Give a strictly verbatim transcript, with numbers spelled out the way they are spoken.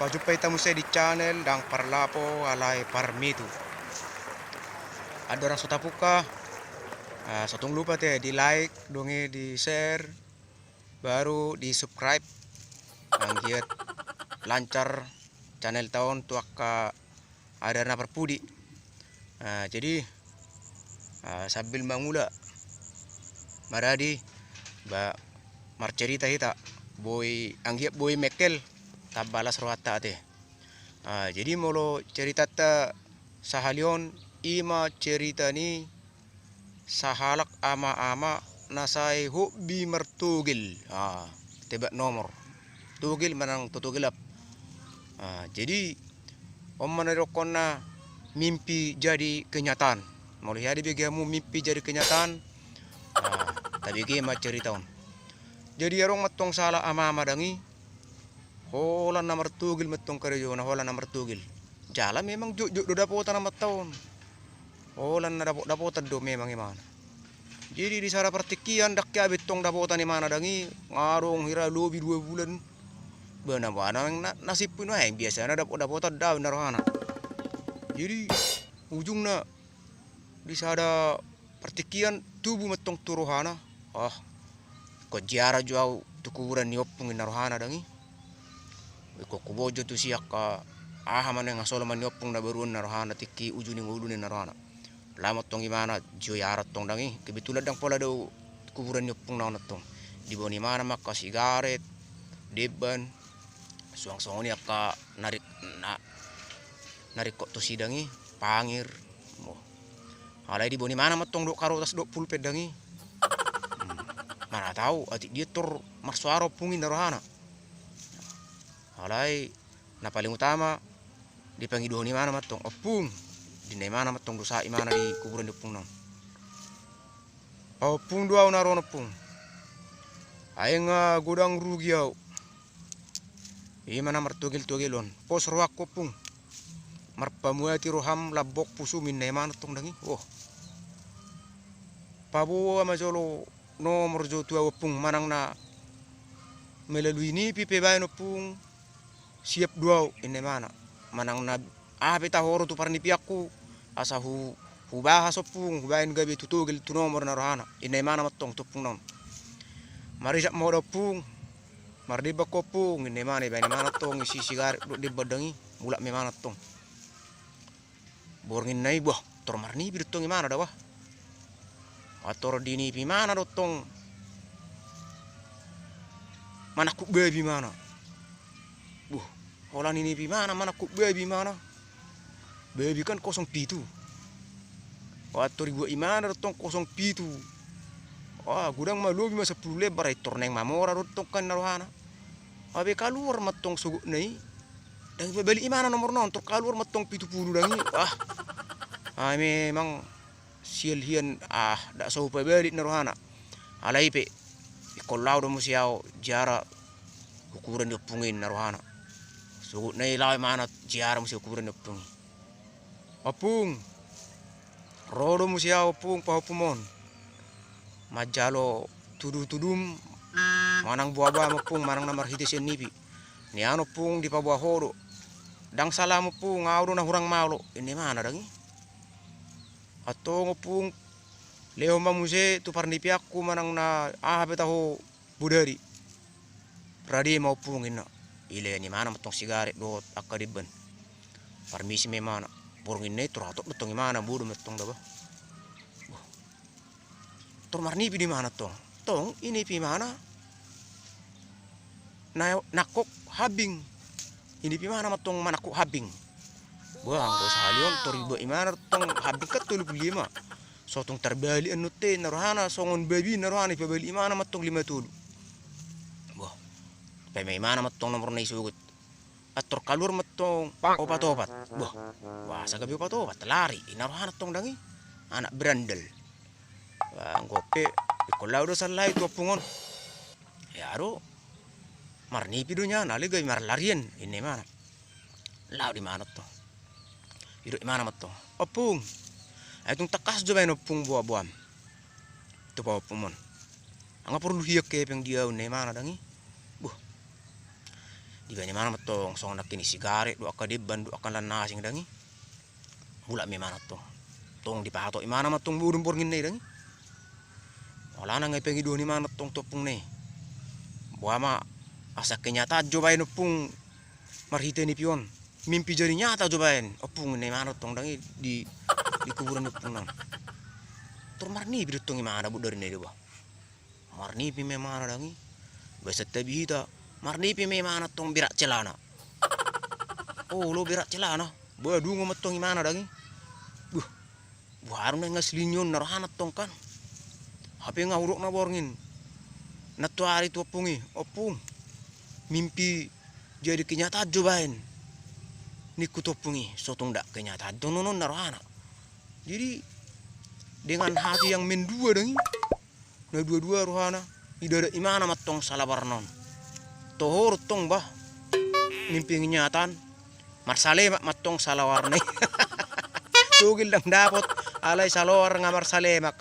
Jumpa hita muse di channel Dang Parlapo alai Parmitu. Andorang so tapungka, ah, so tung lupa te di like, dung i di share, baru di subscribe. Anggiat lancar channel ta on tu angka ari-ari na parpudi. Ah, jadi, ah, sambil mangula maradi, ba, marcerita hita, boi, anggiat boi mengkel, tamba las rohanta ate. Ah, jadi molo ceritanta sahali on, i ma cerita ni sahalak ama-ama na sai hobi martogel. Ah, tebak nomor. Togel manang toto gelap. Ah, jadi, on ma na didokkonna mimpi jadi kenyataan. Molo hea dibege hamu mimpi jadi kenyataan, ah, tabege ma cerita on. Jadi adong mantong sahalak ama-ama dang i, holan na martogel mantong karejona, holan na martogel. Jala memang jotjot do dapotan amanta on. Holan na dapot-dapotan do memang imana. Jadi di sada partingkian, ndang hea be tong dapotan imana dang i, nga adong hira lobi dua bulan. Ba na, ba na, na, nasib i nuaeng, biasana dapot-dapotan da ninna rohana. Jadi ujungna di sada partingkian tubu mantong tu rohana. Ah, ingkon ziarah jo au tu kuburan ni ompung ninna rohana dang i. Ingkon huboan jo tusi angka aha ma na hasoloman ni ompung na baru on ninna rohana, tingki uju ni ngolu ninna rohana. Laho mantong imana ziarah tong dang i. Kebetulan ndang pola dao kuburan ni ompungna on antong. Diboan imana ma angka sigaret, demban, suang songon i angka na ri-, na, na ringkot tusi dang i, pangir. Boh. Alai diboan imana mantong dohot karotas dohot pulpen dang i. Hmm. Mana tau atik dia tor marsoara ompung i ninna rohana. Alai na paling utama dipangidohon imana mantong, "Ompung," ninna imana mantong, dung sahat imana di kuburan ni ompungna on. "Pahompung do au na ro on, Ompung. Ai nga godang rugi au. I ma na martogel-togel on. Pos rohangku, Ompung. Marpamuati roham lambok pusum," ninna imana tong dang i. Oh. "Paboa ma jolo nomor jo tu au, Ompung, manang na melalui nipi pe baen, Ompung, siap do au," ninna imana. "Manang na aha pe taho ro tu parnipianku, asa hu-, hubahas, Ompung, hubaen gabe tu togel tu nomor," ninna rohana, ninna imana mantong tu ompungna on. "Marijak ma ho da, Ompung. Mardemban ho, Ompung," ninna imana, ibaen imana tong isi sigaret dohot demban dang i, mulak ma imana tong. Borngin na i, bah, tor marnipi do tong imana da, bah. Tor dinipi imana do tong manangkup babi imana. Boh, holan dinipi imana manangkup babi imana. Babi kan kosong pitu. Wah, tor dibuat imana do tong kosong pitu. Wah, godang ma lobi ma sampulu lembar, ai tor naeng mamora do tong kan ninna rohana. Abe kaluar mantong sogotna i. Dang ipabalik imana nomorna on, tor kaluar mantong pitu pulu dang i. Wah. Ah, memang sial hian, ah, ndak so hupabalik ninna rohana. Alai pe, ingkon laho do muse au ziarah tu kuburan ni ompung i ninna rohana. Sogotna i laho imana ziarah muse tu kuburan ni ompung i. "Ompung, ro do muse au, Ompung, pahompum on. Manjalo tudu-tudum manang boa-boam, Ompung, manang na marhite sian nipi. Nian, Ompung, dipaboa ho do. Dang salam, Ompung, au do na hurang malo," ninna imana dang i. "Antong, Ompung, lehon ma muse tu parnipianku manang na aha pe taho bodari. Rade ma, Ompung," ninna. Ilean imana mantong sigaret dohot angka demban. Parmisi ma imana. Borngin na i tor hatop mantong imana, bodo mantong da, bah. Boh. Tor marnipi do imana tong. Tong dinipi imana na-, nangkok hambing. Dinipi imana mantong manangkok hambing. Bah, anggo sahali on tor dibuat imana tong hambing kan tolu pulu lima. So tung tarbalik annon te ninna rohana, songon babi ninna rohana, ipabalik imana mantong lima tolu. Boh. Ipaima imana mantong nomorna i sogot. Ah, tor kaluar mantong opat-opat. Boh. Boasa gabe opat-opat? Lari ninna rohana tong dang i. Anak berandal. Wah, anggo pe ingkon laho do sallai tu ompung on. Ia do. Marnipi do nian, alai gabe marlarian, ninna imana. Laho do imana tong. Didok imana mantong, "Ompung, ai tung tangkas jo baen, Ompung, boa-boam tu pahompum on. Nga porlu hian hepeng di au," ninna imana dang i. Boh. Dibaen imana mantong songon nangkin i sigaret do, angka demban do, angka na asing dang i. Mulak ma imana tong. Tong dipahatop imana mantong bodom borngin na i dang i. Alana nga i pangidoan imana tong tu ompung na i. Boha ma asa kenyataan jo baen ompung marhite nipi on. Mimpi jadi nyata jo baen ompung, ninna imana tong dang i di, di kuburan ni ompung na on. Tor marnipi do tong imana bodari na i do bah. Marnipi ma imana dang i. Bah santabi hita, marnipi ma imana tong berak celana. Olo berak celana. Bah dungo mantong imana dang i. Buh. Boha do na nga selingkir on na rohana tong kan. Hape nga hudok ma borngin nantoari tu ompung i, ompung, mimpi jadi kenyataan jo baen, ningku tu ompung i. So tung dang kenyataan do on na rohana. Jadi dengan hati yang mendua dang i. Na dua-dua rohana, idadat imana mantong salabarna on. Toho do tong bah mimpi nyata, marsalemak mantong salabarna i. Togel dang dapot, alai salobar nga marsalemak.